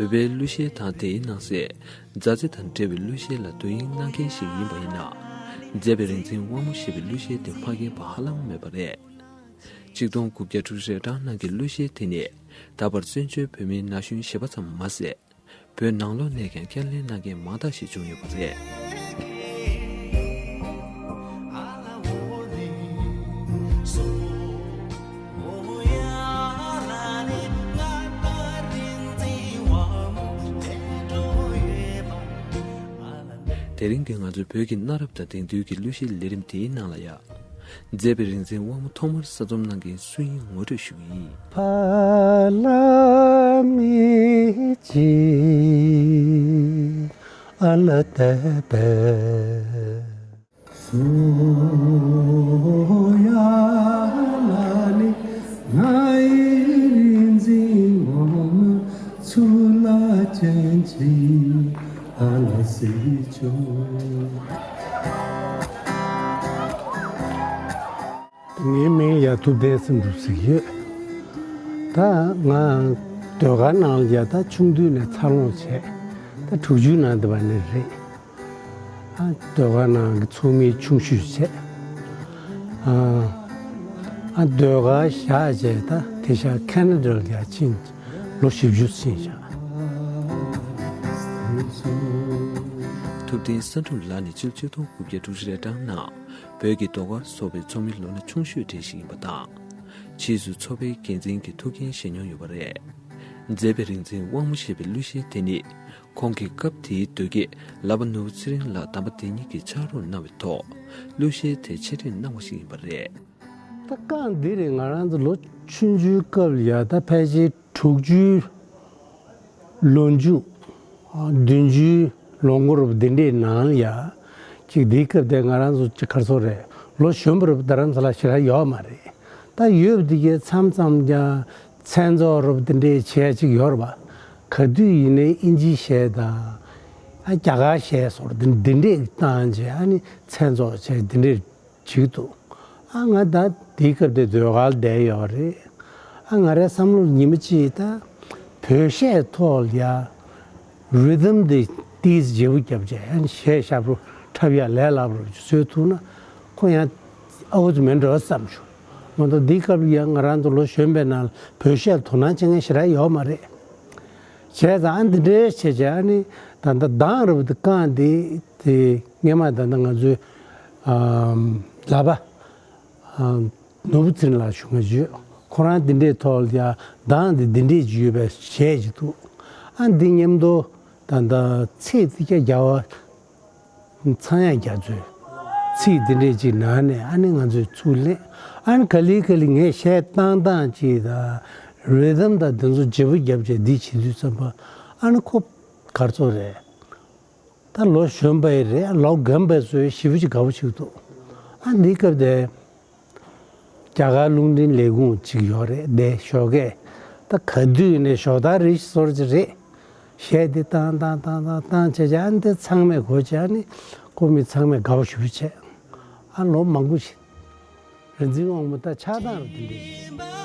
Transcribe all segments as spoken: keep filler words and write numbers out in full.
བོད་པའི་གླུ་གཞས་དང་དེའི་ནང་གསེས་མཛའ་བརྩེ་དང་འབྲེལ་བའི་གླུ་གཞས་ལ་བསྡུ་དབྱིངས་གནང་མཁན་ཞིག་ཡིན་པ་ཡིན་ན། མཛེས་པའི་རིག་འཛིན་དབང་མོ་ཞེས་པའི་གླུ་གཞས་དེ་མ་མཁྱེན་པ་ཧ་ལམ་མེད་པ་རེད། ཆིག་སྟོང་དགུ་བརྒྱ་དྲུག་ཅུ་རེ་གྲངས་ནང་གི་གླུ་གཞས་དེ་ནི་ད་བར་བཙན་བྱོལ་བོད་མིའི་ན་གཞོན་གཞས་པ་ཙམ་མ་ཟད། བོད་ནང་ལོགས་ནས་ཀྱང་བསྐྱར་ལེན་གནང་མཁན་མང་དག་ཞིག་བྱུང་ཡོད་པ་རེད། དེ་རིང་གི་ང་ཚོའི་བོད་ཀྱི་གནའ་རབས་དང་དེང་དུས་ཀྱི་གླུ་གཞས་ལས་རིམ་དེའི་ནང་ལ་ཡང་། མཛེས་པའི་རིག་འཛིན་དབང་མོ་ཐོག་མར་གསར་རྩོམ་གནང་མཁན་སུ་ཡིན་ངོ་སྤྲོད་ཞུ་གི་ཡིན། ཕ་ལ་མི་ཅི་ཨ་ལ་ཏེ་པེ། སོ་ཡ་ལ་ནི་ང་ཡི་རིག་འཛིན་དབང་མོ་ཚུར་ལ་ཅན་ཅི་ཨ་ལ་སི་ཅོ། ངའི་མིང་ཡ་ཐུབ་བསྟན་སེང་འབྲུག་ཟེར་གྱི་ཡོད། ད་ང་ཟློས་གར་ནང་ལ་ཡ་ད་ཆུང་དུས་ནས་འཚར་ལོངས་བྱས། ད་དྲུག་ཅུའི་ནང་དེ་བ་ནས་རེད། ཨ་ཟློས་གར་ནང་གི་ཚོགས་མི་ཆུང་ཤོས་བྱས། ཨ་ཨ་ཟློས་གར་བཞག་བྱས་ད་དེ་ཤ་ཁེ་ན་ཌ་ལ་ཡ་ཕྱིན། ལོ་བཞི་བཅུ་ཕྱིན་བཞག། ཐུབ་བསྟན་བསམ་གྲུབ་ལགས་ནི་ཕྱི་ལོ་ཆིག་སྟོང་དགུ་བརྒྱ་དྲུག་ཅུ་རེ་གྲངས་ནང་བོད་ཀྱི་ཟློས་གར་ཚོགས་པའི་ཚོགས་མི་ལོ་ན་ཆུང་ཤོས་གྲས་ཤིག་ཡིན་པ་དང་། ཕྱིས་སུ་ཚོགས་པའི་འགན་འཛིན་གྱི་ཐུགས་འགན་བཞེས་མྱོང་ཡོད་པ་རེད། མཛེས་པའི་རིག་འཛིན་དབང་མོ་ཞེས་པའི་གླུ་གཞས་དེ་ནི། ཁོང་གིས་སྐབས་དེའི་ཟློས་དགེ་ལག་པ་ནོར་བུ་ཚེ་རིང་ལགས་དམ་པ་དེ་ཉིད་ཀྱི་ཕྱག་རོགས་གནང་བའི་ཐོག་གླུ་གཞས་དེ་ཆེད་སྒྲིག་གནང་བ་ཞིག་ཡིན་པ་རེད། ད་རྐང་འདི་རེད། ང་རང་ཚོ་ལོ་ཆུང་ཆུང་སྐབས་ལ་ཡ་ད་ཕལ་ཆེར་དྲུག་ཅུའི་ལོ་མཇུག་བདུན་ཅུའི་ལོ་འགོར་འདི་འདྲའི་ནང་ལ་ཡ། ཅིག་འདིའི་སྐབས་དེ་ང་རང་ཚོ་ཅིག་ག་རེ་ཟེར་དགོས་རེད། ལོ་གཞོན་པ་རེད་པ། རྡ་རམ་ས་ལ་ཞེ་དྲག་ཡོད་མ་རེད། ད་ཡོད་པ་འདི་གའི་མཚམས་མཚམས་ཀྱང་མཚན་ཚོགས་རེད་པ་འདི་འདྲའི་བྱས་ཅིག་ཡོད་རེད་པ། ག་དུས་ཡིན་ནའི་ཨིན་ཇིའི་གཞས་དང་། ཨ་རྒྱ་གར་གཞས་སོགས་འདི་འདི་འདྲས་བཏང་བྱས་ཨ་ནི་མཚན་ཚོགས་བྱས་འདི་འདྲས་བྱེད་ཀྱི་འདུག། ཨ་ང་ད་དེའི་སྐབས་དེ་ཟློས་གར་ལ་བསྡད་ཡོད་རེད། ཨ་ང་རའི་བསམ་བློ་ཉི་མ་གཅིག་ད་བོད་གཞས་ཐོག་ལ་ཡ་རི་དམ་དེ་ཏིས་བརྗེ་པོ་བརྒྱབ་བྱས་ཨ་ནི་གཞས་ཞབས་བྲོ་འཁྲབ་ཡ་ལས་སླ་པོ་རུ་བཟོས་ཐུབ་ན་ཁོ་ཡང་ཨའུ་ཚོ་མེད་འགྲོ་བསམ་བྱུང་། མ་གཏོགས་འདིའི་སྐབས་ལ་ཡང་ང་རང་ཚོ་ལོ་གཞོན་པའི་ནང་ལ་བོད་གཞས་ལ་དོ་སྣང་བྱེད་མཁན་ཞེ་དྲག་ཡོད་མ་རེད། བྱས་ཙང་ཨ་འདི་འདྲའི་བྱས་བྱས་ཨ་ནི་ད་ལྟ་གདངས་རེད་པ། འདི་རྐང་འདི་དེ་སྔས་མ་ད་ལྟ་ང་ཚོའི་ཨམ་ལག་པ་ཨམ་ནོར་བུ་ཚེ་རིང་ལགས་བཞུགས་ང་བརྗོད། ཁོ་རང་འདི་འདྲའི་ཐོག་ལ་ཡང་གདངས་འདི་འདི་འདྲས་ཅིག་ཡོད་པའི་གཞས་ཅིག་འདུག། ཨ་འདི་མཉམ་དུ་ད་ལྟ་ཚེས་འདི་སྐྱ་རྒྱ་བ། ཚངས་དབྱངས་རྒྱ་མཚོས་ཚིག་འདི་འདྲས་ཅིག་ནང་ནས་ཨ་ནི་ང་ཚོས་ཚུར་ལེན། ཨ་ནི་ག་ལེ་ག་ལེ་ངས་གཞས་བཏང་སྟངས་ཅིག་དང་རི་དམ་དང་འདི་ཚོ་བརྗེ་པོ་བརྒྱབ་བྱས་འདི་བྱེད་དུས་ཙམ་པ་ཨ་ནི་ཁོ་ག་རེ་ཟེར་དགོས་རེད། ད་ལོ་གཞོན་པ་ཡི་རེད། ལོ་རྒན་པ་ཚོས་ཞེ་པོ་ཅིག་དགའ་པོ་བྱེད་ཀྱི་འདུག། ཨ་འདི་སྐབས་དེ། རྒྱ་གར་རླུང་འཕྲིན་ལས་ཁུངས་གཅིག་ཡོད་རེད་དེ་ཞོགས་ཀས། ད་ག་དུས་ནས་ཞོགས་ད་རེ་ཞིག་བཟོ་རྒྱུ་རེད། གཞས་འདི་བཏང་བཏང་བཏང་བཏང་བཏང་བྱས་བྱས་ཨ་ནི་དེ་ཚང་མས་གོ་བྱས་ཨ་ནི་ཀོ་མི་ཚང་མས་དགའ་པོ་ཞེ་པོ་བྱས། ཨ་ལོ་མང་པོ་ཞིག་རིག་འཛིན་དབང་མོ་ད་ཆགས་སྟངས་རུ་དེ་འདྲས།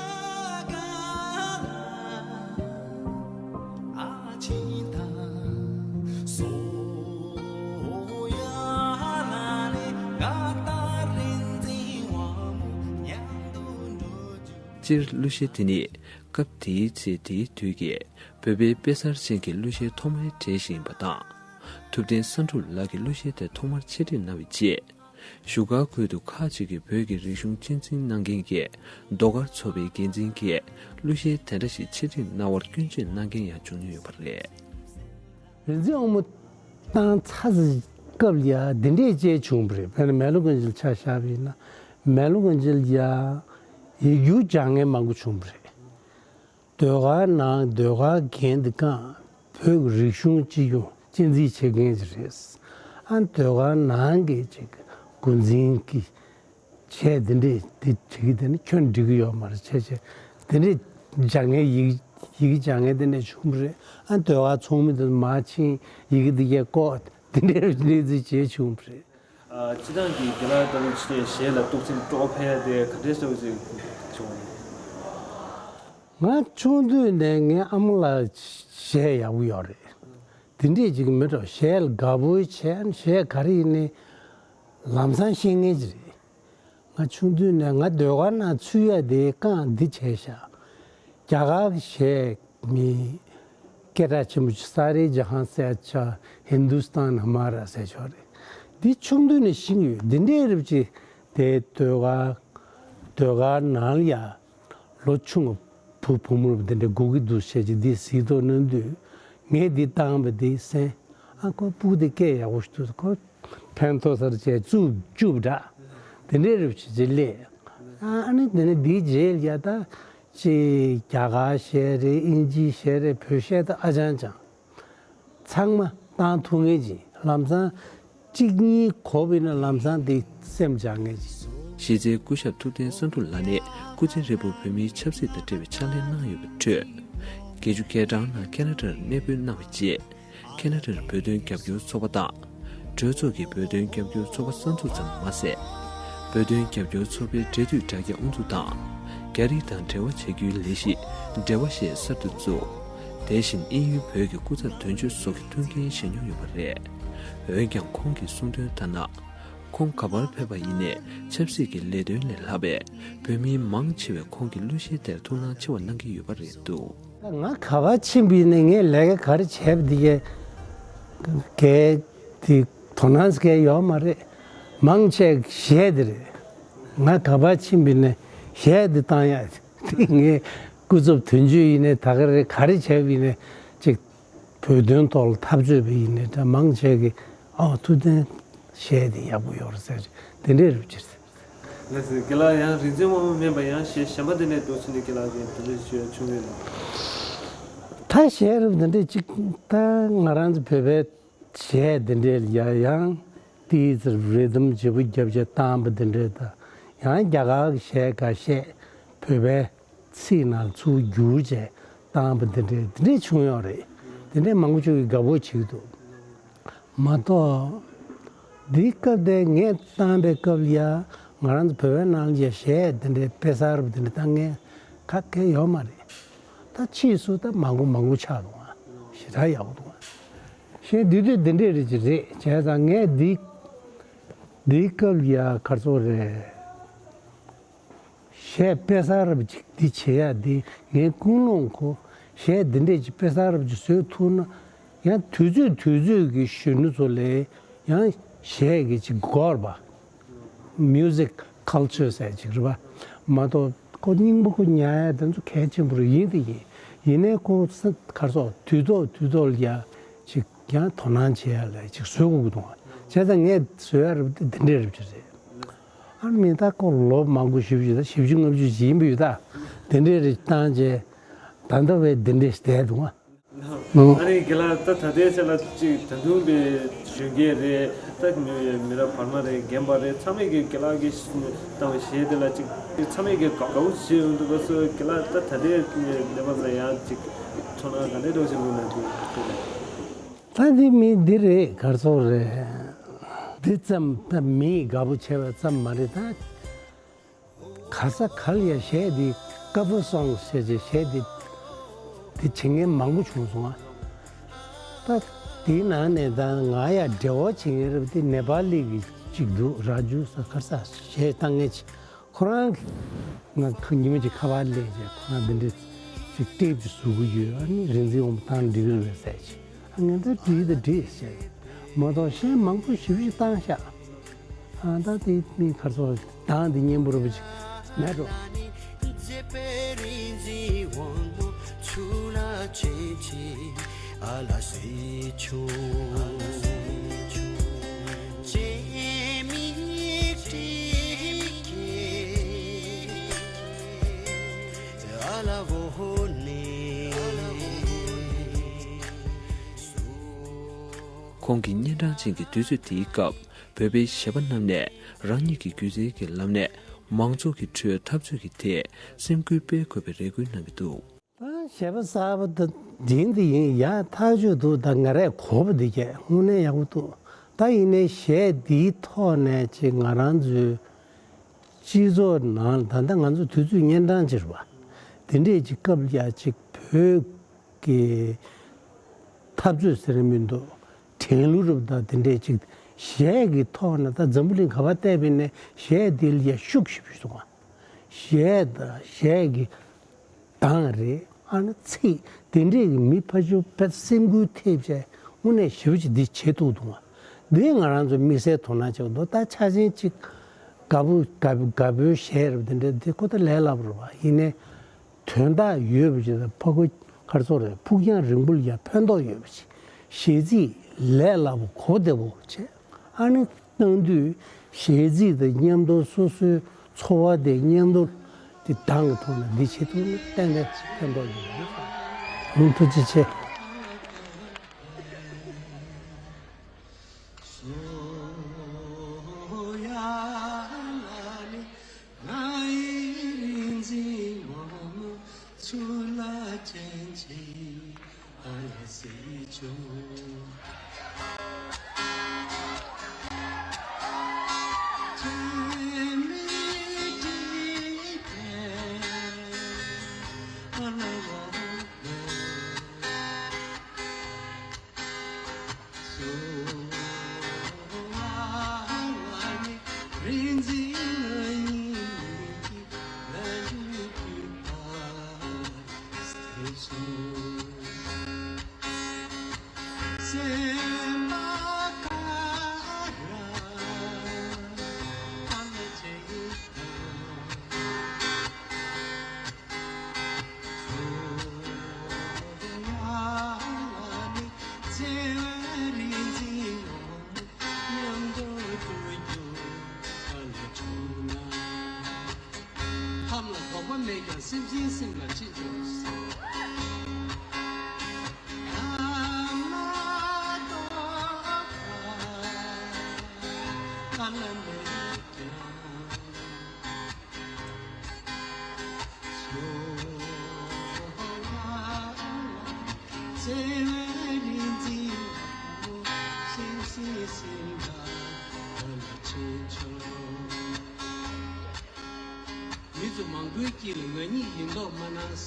སྤྱིར་གླུ་གཞས་དེ་ནི་སྐབས་དེའི་ཚེ་དེའི་དུས་ཀྱི་བོད་པའི་དཔེ་གསར་ཅན་གྱི་གླུ་གཞས་ཐོག་མའི་གྲས་ཤིག་ཡིན་པ་དང་། ཐུབ་བསྟན་བསམ་གྲུབ་ལགས་ཀྱིས་གླུ་གཞས་དེ་ཐོག་མར་ཆེད་སྒྲིག་གནང་བའི་རྗེས། བཞུགས་སྒར་ཁུལ་དུ་ཁག་ཅིག་གི་བོད་ཀྱི་རིག་གཞུང་གཅེས་འཛིན་གནང་མཁན་གྱི་ཟློས་གར་ཚོགས་པའི་འགན་འཛིན་གྱིས་གླུ་གཞས་དེ་འདྲ་ཞིག་ཆེད་སྒྲིག་གནང་བར་སྐྱོན་བརྗོད་གནང་མཁན་ཡང་བྱུང་མྱོང་ཡོད་པ་རེད། རིག་འཛིན་དབང་མོ་བཏང་ཚར་ཚར་སྐབས་ལ་ཡ་འདི་འདྲས་ཅིག་བྱུང་བ་རེད། དཔེར་ན་མེ་ལོང་དཀོན་མཆོག་ཆ་བཞག་པ་ཡིན་ན་མེ་ལོང་དཀོན་མཆོག་ལ་ཡ་ཡིག་སྒྱུར་སྦྱང་མཁན་མང་པོ་བྱུང་བ་རེད། ཟློས་གར་ནང་ཟློས་གར་འགན་འདི་བསྐང་བོད་ཀྱི་རིག་གཞུང་སྤྱི་ཡོངས་གཅེས་འཛིན་བྱེད་མཁན་ཅིག་རེད། ཨ་ཟློས་གར་ནང་གི་ཅིག་འགོ་འཛིན་གྱི་བྱས་འདི་འདྲས་འདི་བྲིས་ཀྱི་དེ་ནི་ཁྱོན་འགྲིག་གི་ཡོད་མ་རེད་བྱས་བྱས་འདི་འདྲས་སྦྱང་མཁན་ཡི་ཡི་གེ་སྦྱང་མཁན་འདི་འདྲས་བྱུང་བ་རེད། ཨ་ཟློས་གར་ཚོགས་མི་འདི་མར་ཕྱིན་ཡི་གེ་འདི་གས་བཀོག་འདི་འདྲས་གནས་ཚུལ་བྱས་བྱུང་བ་རེད། ཨ་སྤྱིར་བཏང་གི་རྒན་ལགས་ལྟ་བུ་ཆེ་གཞས་ལ་གཏུག་ཚན་སྤྲོ་འཕེལ་དེ་ག་འདྲས་སོ་ཞིག་བྱུང་བ་རེད། ང་ཆུང་དུས་ནས་ངའི་ཨ་མ་ལགས་གཞས་ཡག་པོ་ཡོད་རེད། དེ་འདྲས་ཅིག་མི་འགྲོ། གཞས་ལ་དགའ་པོ་བྱས། གཞས་ག་རེ་ཡིན་ནའི་ལམ་སང་ཤེས་མཁན་ཅིག་རེད། ང་ཆུང་དུས་ནས་ང་ཟློས་གར་ནང་ཚུད་ཡ་དེ་རྐང་འདི་བྱས་ཤག་རྒྱ་གར་གྱི་གཞས་མི་སྐད་གྲགས་ཆེན་པོ་ཅིག་ས་རེ་ཇ་ཧང་ཟེར་ཆ་ཧིན་དུ་སྟན་ཧ་མ་ར་ཟེར་ཆོག་རེད། འདི་ཆུང་དུས་ནས་ཤེས་ཀྱི་ཡོད། འདི་འདྲའི་རིགས་ཅིག་དེ་ཟློས་གར་ཟློས་གར་ནང་ལ་ཡ། ལོ་ཆུང་བུ་བུ་མོར་འདི་འདྲ་སྒུག་གི་འདུག་བྱས་ཀྱི་འདི་གཟིགས་རྟོག་གནང་དུས། ངས་འདི་བཏང་བ་འདི་གསན། ཨ་ཁོ་སྤུ་གུ་འདི་སྐད་ཡག་པོ་ཞིག་འདུག་ཁོ་ཕན་ཐོགས་སར་བྱས་བཅུག་བཅུག་འདྲ། དེ་འདྲའི་རིགས་བྱས་ཀྱི་སླེབས། ཨ་ཨ་ནི་དེ་ནི་འདིའི་རྗེས་ལ་ཡ་ད་ཅི་རྒྱ་གར་གཞས་རེད། དབྱིན་ཇིའི་གཞས་རེད། བོད་གཞས་ད་ཨ་ཅང་ཅང་། ཚང་མ་བཏང་ཐུབ་མཁན་ཅིག་ལམ་སང་གཅིག་གཉིས་གོ་བ་ཡིན་ན་ལམ་སང་དེ་སེམས་འཇགས་མཁན་ཅིག་གཞི་རྩའི་སྐུ་ཞབས་ཐུབ་བསྟན་བསམ་འགྲུབ་ལགས་ནི་སྐུ་ཚེ་ཧྲིལ་པོར་བོད་མིའི་ཆབ་སྲིད་དང་འབྲེལ་བའི་ཕྱག་ལས་གནང་ཡོད་པའི་ཁྲོད། བརྒྱད་ཅུ་གྱ་གྲངས་ནང་ཁེ་ན་ཌར་གནས་སྤོས་གནང་བའི་རྗེས། ཁེ་ན་ཌར་བོད་དོན་རྒྱབ་སྐྱོར་ཚོགས་པ་དང་། གྲོས་ཚོགས་ཀྱི་བོད་དོན་རྒྱབ་སྐྱོར་ཚོགས་པ་གསར་འཛུགས་ཙམ་མ་ཟད། བོད་དོན་རྒྱབ་སྐྱོར་ཚོགས་པའི་འབྲེལ་མཐུད་དྲ་རྒྱ་དབུ་འཛུགས་དང་། རྒྱ་རིགས་དང་འབྲེལ་བ་བྱ་རྒྱུའི་ལས་གཞི་འབྲེལ་བ་ཞེས་གསར་དུ་བཙུགས། དེ་བཞིན་དབྱིན་ཡུལ་བོད་ཀྱི་སྐུ་ཚབ་དོན་གཅོད་སོགས་ཀྱི་མཐུན་རྐྱེན་བཞེས་མྱོང་ཡོད་པ་རེད། འོན་ཀྱང་ཁོང་གིས་གསུངས་དོན་ལྟར་ན། ཁོང་ག་པར་ཕེབས་པ་ཡིན་ནའི་ཆབ་སྲིད་ཀྱི་ལས་དོན་ལས་ལྷག་པའི་བོད་མིའི་མང་ཆེ་བས་ཁོང་གི་གླུ་གཞས་དེར་ཐུགས་སྣང་ཆེ་བ་གནང་གི་ཡོད་པ་རེད་འདུག་ང་ག་པར་ཕྱིན་པ་ཡིན་ནའི་ངས་ལས་ཀ་ག་རེ་བྱས་པ་དེ་གའི་གའི་དེ་དོ་སྣང་གའི་ཡོད་མ་རེད། མང་ཆེ་གཞས་དེ་རེད། ང་ག་པར་ཕྱིན་པ་ཡིན་ནའི་གཞས་དེ་བཏང་ཡ་དེ་ངའི་སྐུ་ཚབ་དོན་གཅོད་ཡིན་ནའི་ད་ག་རེ་ག་རེ་བྱས་པ་ཡིན་ནའི་ཅིག་བོད་དོན་ཐོག་ལ་འཐབ་རྩོད་པ་ཡིན་ནའི་འདྲ། མང་ཆེ་གིས་ཨ་ཐུབ་བསྟན་གཞས་དེ་ཡག་པོ་ཡོད་རེད་ཟེར། དེ་འདྲའི་རུ་ཕྱིར། ལགས་སོ། རྒན་ལགས་ཡང་རིག་འཛིན་དབང་མོ་མིན་པ་ཡང་གཞས་གཞན་པ་དེ་ནས་འདུག་ཕྱིན་ནས་རྒན་ལགས་ཀྱིས་དེ་འདྲ་ཞུ་ཡ་བྱུང་ཡོད་ལགས། ད་གཞས་རབས་འདི་འདྲའི་ཅིག་ད་ང་རང་ཚོ་བོད་པའི་གཞས་འདི་འདྲའི་ཡ་ཡང་དེའི་ཚེ་རི་དམ་བརྗེ་པོ་རྒྱབ་བྱས་བཏང་པ་འདི་འདྲའི། ད་ཡང་རྒྱ་གར་གྱི་གཞས་འགའ་ཤས་བོད་པའི་ཚིག་ནང་ཚུར་བསྒྱུར་བྱས་བཏང་པ་འདི་འདྲའི་འདི་འདྲའི་བྱུང་ཡོད་རེད། འདི་འདྲའི་མང་པོ་ཅིག་གིས་དགའ་པོ་བྱེད་ཀྱི་འདུག་མ་གཏོགས། འདིའི་སྐབས་དེ་ངས་བཏང་པའི་སྐབས་ལ་ཡ་ང་རང་ཚོ་བོད་པའི་ནང་ལ་ཡ་གཞས་འདི་འདྲའི་དཔེ་གསར་པ་འདི་འདྲ་བཏང་མཁན་ག་གེ་ཡོད་མ་རེད། ད་ཕྱིས་སུ་ད་མང་པོ་མང་པོ་ཆགས་འདུག་ཨ། ཞེ་དྲག་ཡག་པོ་འདུག་ཨ། གཞས་འདི་དུས་འདི་འདྲའི་རིགས་ཅིག་རེད། བྱས་ཙང་ངས་འདི་འདིའི་སྐབས་ལ་ཡ་ག་རེ་ཟེར་དགོས་རེད། གཞས་དཔེ་གསར་པ་ཅིག་འདི་བྱེད་ཡ་འདི་ངའི་ཀུན་སློང་ཁོ། གཞས་འདི་འདྲས་ཅིག་དཔེ་གསར་པ་ཅིག་བཟོས་ཐུབ་ན་ཡང་དུས་ཚོད་དུས་ཚོད་ཀྱི་གཞོན་ནུ་ཚོ་ལ་ཡང་གཞས་ཀྱི་ཅིག་དགོས་པ། Music culture ཟེར་ཅིག་རེད་པ། མ་གཏོགས་ཁོ་རྙིང་པ་ཁོ་ཉར་ཡ་དེ་ཚོ་གལ་ཆེན་པོ་རེད། ཡིན་དེ་ཡིན། ཡིན་ནའི་ཁོ་ས་ག་རེ་ཟེར་དུས་ཐོག་དུས་ཐོག་ལ་ཡ་ཅིག་ཡང་དོ་སྣང་བྱེད་ཡ་ལ་ཅིག་བཟོ་དགོས་ཀྱི་འདུག་ཨ། བྱས་ཙང་ངས་བཟོ་ཡ་རེད་པ་དེ་འདི་འདྲས་རེད་པ་ཅིག་རེད། ཨ་མི་ད་ཁོ་ལོ་མང་པོ་བཞི་བཅུ་ད་བཞི་བཅུ་ལྔ་བཅུ་ཞིག་ཡིན་པ་ཡོད་ད། དེ་འདྲའི་རིགས་བཏང་རྗེས་ད་ལྟ་བས་འདི་འདྲའི་བསྡད་འདུག་ཨ། ཨ་ནི་རྒན་ལགས་ད་ད་ལྟའི་ཆ་ལ་ཅིག་ད་དུང་པའི་གཞོན་སྐྱེས་རེད། ད་མི་མི་རབས་བར་མ་རེད། རྒན་པ་རེད། ཚང་མས་ཀྱི་རྒན་ལགས་ཀྱིས་བཏང་བའི་གཞས་དེ་ལ་ཅིག་ཚང་མས་ཀྱི་དགའ་པོ་བྱེད་ཡོང་འདུག་ག་སོ་རྒན་ལགས་ད་ད་ལྟའི་གནས་བབ་ལ་ཡང་ཅིག་ཚོར་སྣང་ག་འདྲའི་འདྲ་བོ་ཞིག་འདུག་ན་འདུག་ད་འདི་མི་འདི་རེད། ག་རེ་ཟེར་དགོས་རེད། འདི་ཙམ་ད་མི་དགའ་པོ་བྱས་པ་ཙམ་མ་རེད་ད། ག་ས་ག་ལ་ཡ་གཞས་འདི་ཀ་བར་སོང་ཟེར་བྱས་གཞས་འདི་འདི་བྱེད་མཁན་མང་པོ་བྱུང་སོང་ཨ། ད་དེའི་ནང་ནས་ད་ང་ཡ་འབྲེལ་བ་བྱེད་མཁན་རེད་པ། དེ་ནེ་པ་ལི་གི་ཅིག་འདུག་རཱ་ཇུ་ཟེར་ག་ས་གཞས་བཏང་མཁན་ཅིག་ཁོ་རང་གིས་ང་ཁ་ཉི་མ་ཅིག་ཁ་པར་སླེབས་བྱས་ཁོ་རང་འདི་འདྲ་ཅིག་ཊེབ་ཅིག་བཟོ་གི་ཡོད། ཨ་ནི་རིག་འཛིན་དབང་མོ་བཏང་འགྲིག་གི་རེད་པས་ཟེར་བྱས། ཨ་ངས་ད་འགྲིག་ད་འགྲིག་ཟེར། མ་གཏོགས་གཞས་མང་པོ་ཞེ་པོ་ཅིག་བཏང་ཤག་ཨ་ད་དེ་མི་ག་རེ་ཟེར་དགོས་རེད། གདངས་འདི་སྙན་པོ་རེད་པ་ཅིག་མེད་འགྲོ། ཁོང་གི་གཉན་འཕྲང་ཅན་གྱི་དུས་ཚོད་དེའི་སྐབས། བོད་པའི་གཞས་པ་རྣམས་ནས་རང་ཉིད་ཀྱི་སྒྱུ་རྩལ་གྱི་ལམ་ནས་མང་ཚོགས་ཀྱི་ཁྲོད་འཐབ་རྩོད་ཀྱི་ཐད་སེམས་འགུལ་སྤེལ་དགོས་པའི་རེ་སྐུལ་གནང་གི་འདུག་ད་གཞས་པ་གསར་པ་དེ་འདྲ་འདི་ཡིན་ཡ་ཐག་ཆོད་འདུག་ད་ང་རས་གོ་བ་འདི་གས་དངོས་གནས་ཡག་པོ་འདུག་ད་ཡིན་ནའི་གཞས་འདིའི་ཐོག་ནས་ཅིག་ང་རང་ཚོའི་སྤྱི་ཚོགས་ནང་ད་ལྟ་ང་ཚོ་དུས་ཚོད་གཉན་འཕྲང་ཅིག་རེད་པ། དེ་འདྲས་ཅིག་སྐབས་ལ་ཡ་ཅིག་བོད་ཀྱི་འཐབ་རྩོད་ཟེར་མི་འདུག་དྲན་གླུ་རབ་དང་དེ་འདྲས་ཅིག་གཞས་ཀྱི་ཐོག་ནས་ད་འཛམ་བུ་གླིང་ག་པར་བལྟས་པ་ཡིན་ནའི་གཞས་འདི་ལ་ཡ་ཤུགས་ཞེ་པོ་ཞིག་འདུག་ག་གཞས་དང་གཞས་ཀྱི་གདངས་རེད། ཨ་ནི་ཚིག་དེ་འདྲས་ཀྱི་མི་ཕལ་ཆེར་དཔེ་སེམས་འགུལ་ཐེབས་བྱས་དངོས་གནས་ཞེ་པོ་ཅིག་འདི་བྱེད་ཐུབ་འདུག་ག་འདི་ང་རང་ཚོ་དམིགས་བསལ་དོ་སྣང་བྱེད་དགོས་འདུག་ད་ཆ་ཆེན་ཅིག་དགའ་པོ་དགའ་པོ་དགའ་པོའི་གཞས་རབ་དེ་འདྲས་འདི་ཁོ་ད་ལས་སླ་པོ་རེད་པ། ཡིན་ནའི་དོན་དག་ཡོད་པ་ཅིག་དང་ཕ་གི་ཁར་སོ་རེད་ཕུགས་རྒྱང་རིང་པོ་ལ་ཡང་ཕན་ཐོགས་ཡོད་པ་ཅིག་གཞས་ཚིག་ལས་སླ་པོ་གོ་བདེ་པོ་བྱས། ཨ་ནི་གནང་དུས་གཞས་ཚིག་དང་མཉམ་དུ་སོ་སོའི་ཚོར་བ་དེ་མཉམ་དུ་དེ་གདངས་ཀྱི་ཐོག་ནས་འདི་བྱེད་ཐུབ་ན་ཏན་ཏན་ཕན་ཐོགས་ཡོད་རེད། ཐུགས་རྗེ་ཆེ། ཁམས་ལ་དོགས་པ་མེད་ཀྱང་སེམས་ཅན་སེམས་ལ་ཅི་འབྱུང་། ཁམས་ལ་དོགས་པ་ཁམས་ལ་མེད་ཀྱང་། མི་ཚོ་མང་པོའི་དཀྱིལ་ལ་ང་ཉིད་ཡིན་མདོག་མ་གནང་།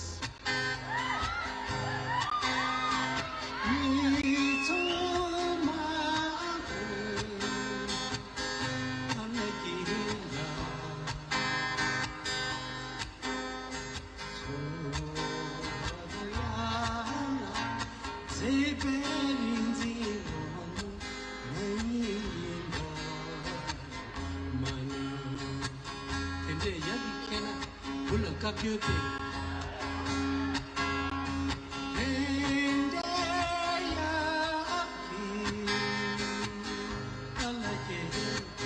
མི་ཚོ་མང་པོའི་ཨ་ལ་དཀྱིལ་ལ། དེ་འདྲས་ཡག་གི་མཁྱེན་ན་བུ་ལ་བཀའ་བཀྱོན་ཏེ། དེ་འདྲས་ཡག་གི་ཨ་ལ་སྐྱེས།